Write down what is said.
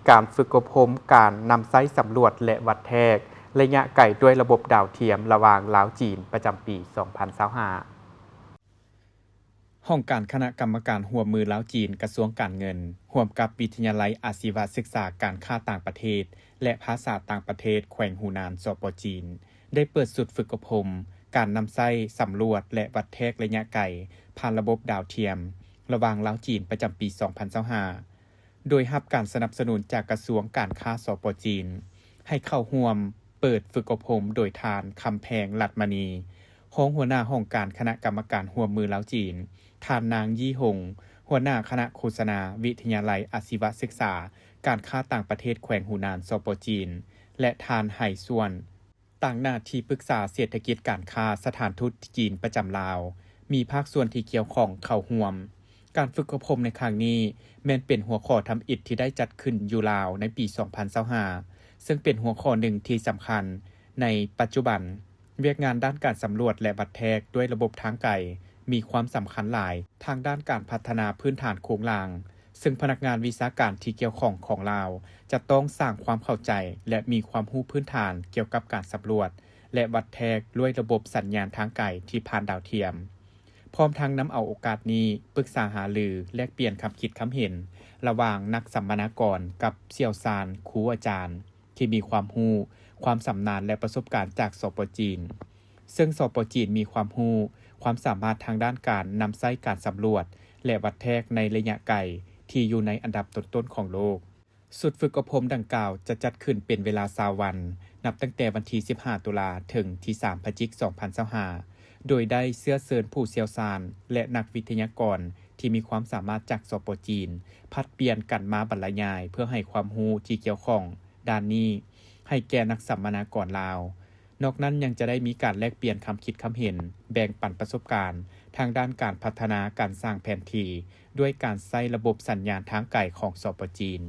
ການຝຶກອົບຮົມການນຳໃຊ້ສຳຫຼວດ ແລະ ວັດແທກໄລຍະໄກດ້ວຍລະບົບດາວທຽມລະຫວ່າງລາວ-ຈີນ ປະຈຳປີສອງພັນຊາວຫ້າ. ຫ້ອງການຄະນະກຳມະການຮ່ວມມືລາວ-ຈີນ ກະຊວງການເງິນ ຮ່ວມກັບວິທະຍາໄລອາຊີວະສຶກສາການຄ້າຕ່າງປະເທດ ແລະ ພາສາຕ່າງປະເທດແຂວງຫູນານ ສປ ຈີນ ໄດ້ເປີດຊຸດຝຶກອົບຮົມການນຳໃຊ້ສຳຫຼວດ ແລະ ວັດແທກໄລຍະໄກຜ່ານລະບົບດາວທຽມ ລະຫວ່າງລາວ-ຈີນ ປະຈຳປີສອງພັນຊາວຫ້າ ໂດຍຮັບການສະໜັບສະໜູນຈາກກະຊວງການຄ້າ ສປ ຈີນ ໃຫ້ເຂົ້າຮ່ວມເປີດຝຶກອົບຮົມໂດຍທ່ານ ຄຳແພງ ລັດມະນີ ຮອງຫົວໜ້າຫ້ອງການຄະນະກຳມະການຮ່ວມມືລາວ-ຈີນ, ທ່ານ ນາງ ຢີ່ຫົງ ຫົວໜ້າຄະນະໂຄສະນາວິທະຍາໄລອາຊີວະສຶກສາການຄ້າຕ່າງປະເທດແຂວງຫູນານ ສປ ຈີນ ແລະ ທ່ານ ໄຫ ສ່ວນ ຕາງໜ້າທີ່ປຶກສາເສດຖະກິດການຄ້າສະຖານທູດຈີນປະຈຳລາວ, ມີພາກສ່ວນທີ່ກ່ຽວຂ້ອງເຂົ້າຮ່ວມ. ການຝຶກອົບຮົມໃນຄັ້ງນີ້ແມ່ນເປັນຫົວຂໍ້ທຳອິດທີ່ໄດ້ຈັດຂຶ້ນຢູ່ລາວໃນປີສອງພັນຊາວຫ້າ ເຊິ່ງເປັນຫົວຂໍ້ໜຶ່ງທີ່ສຳຄັນໃນປັດຈຸບັນ. ວຽກງານດ້ານການສຳຫຼວດ ແລະ ວັດແທກດ້ວຍລະບົບທາງໄກມີຄວາມສຳຄັນຫຼາຍທາງດ້ານການພັດທະນາພື້ນຖານໂຄງລ່າງ, ເຊິ່ງພະນັກງານວິຊາການທີ່ກ່ຽວຂ້ອງຂອງລາວຈະຕ້ອງສ້າງຄວາມເຂົ້າໃຈ ແລະ ມີຄວາມຮູ້ພື້ນຖານກ່ຽວກັບການສຳຫຼວດ ແລະ ວັດແທກດ້ວຍລະບົບສັນຍານທາງໄກທີ່ຜ່ານດາວທຽມ, ພ້ອມທັງນຳເອົາໂອກາດນີ້ປຶກສາຫາລື ແລກປ່ຽນຄຳຄິດຄຳເຫັນລະຫວ່າງນັກສຳມະນາກອນກັບຊ່ຽວຊານຄູອາຈານ ທີ່ມີຄວາມຮູ້, ຄວາມຊຳນານ ແລະ ປະສົບການຈາກ ສປ ຈີນ, ເຊິ່ງ ສປ ຈີນ ມີຄວາມຮູ້, ຄວາມສາມາດທາງດ້ານການນຳໃຊ້ການສຳຫຼວດ ແລະ ວັດແທກໃນໄລຍະໄກທີ່ຢູ່ໃນອັນດັບຕົ້ນໆຂອງໂລກ. ຊຸດຝຶກອົບຮົມດັ່ງກ່າວຈະຈັດຂຶ້ນເປັນເວລາຊາວວັນ, ນັບຕັ້ງແຕ່ວັນທີສິບຫ້າ ຕຸລາ ເຖິງທີສາມ ພະຈິກ ສອງພັນຊາວຫ້າ ໂດຍໄດ້ເຊື້ອເຊີນຜູ້ຊ່ຽວຊານ ແລະ ນັກວິທະຍາກອນທີ່ມີຄວາມສາມາດຈາກ ສປ ຈີນ ຜັດປ່ຽນກັນມາບັນລະຍາຍ ເພື່ອໃຫ້ຄວາມຮູ້ທີ່ກ່ຽວຂ້ອງ ດ້ານນີ້ໃຫ້ແກ່ນັກສຳມະນາກອນລາວ. ນອກນັ້ນຍັງຈະໄດ້ມີການແລກປ່ຽນຄຳຄິດຄຳເຫັນ, ແບ່ງປັນປະສົບການທາງດ້ານການພັດທະນາການສ້າງແຜນທີ່ດ້ວຍການໃຊ້ລະບົບສັນຍານທາງໄກຂອງ ສປ ຈີນ.